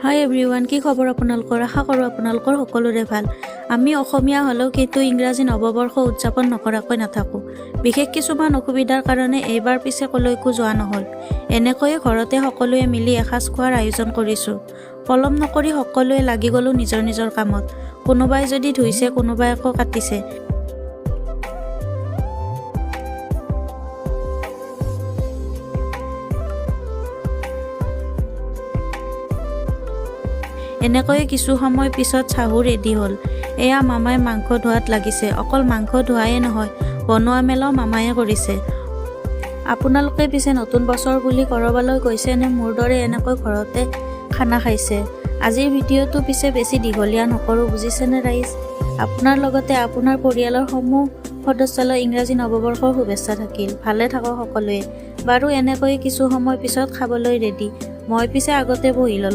হাই everyone, কি খবৰ আপোনালোকৰ? আশা কৰোঁ আপোনালোকৰ সকলোৰে ভাল। আমি অসমীয়া হ'লেও কিন্তু ইংৰাজী নৱবৰ্ষ উদযাপন নকৰাকৈ নাথাকোঁ। বিশেষ কিছুমান অসুবিধাৰ কাৰণে এইবাৰ পিছে ক'লৈকো যোৱা নহ'ল। এনেকৈয়ে ঘৰতে সকলোৱে মিলি এসাঁজ খোৱাৰ আয়োজন কৰিছোঁ। পলম নকৰি সকলোৱে লাগি গ'লোঁ নিজৰ নিজৰ কামত। কোনোবাই যদি ধুইছে, কোনোবাই আকৌ কাটিছে। এনেকৈয়ে কিছু সময় পিছত চাহো ৰেডি হ'ল। এয়া মামাই মাংস ধোৱাত লাগিছে। অকল মাংস ধোৱায়ে নহয়, বনোৱা মেলাও মামায়ে কৰিছে। আপোনালোকে পিছে নতুন বছৰ বুলি ক'ৰবালৈ গৈছে নে মোৰ দৰে এনেকৈ ঘৰতে খানা খাইছে? আজিৰ ভিডিঅ'টো পিছে বেছি দীঘলীয়া নকৰোঁ, বুজিছেনে ৰাইজ? আপোনাৰ লগতে আপোনাৰ পৰিয়ালৰ সমূহ সদস্যলৈ ইংৰাজী নৱবৰ্ষৰ শুভেচ্ছা থাকিল। ভালে থাকক সকলোৱে। বাৰু, এনেকৈয়ে কিছু সময় পিছত খাবলৈ ৰেডি। মই পিছে আগতে বহি ল'লোঁ।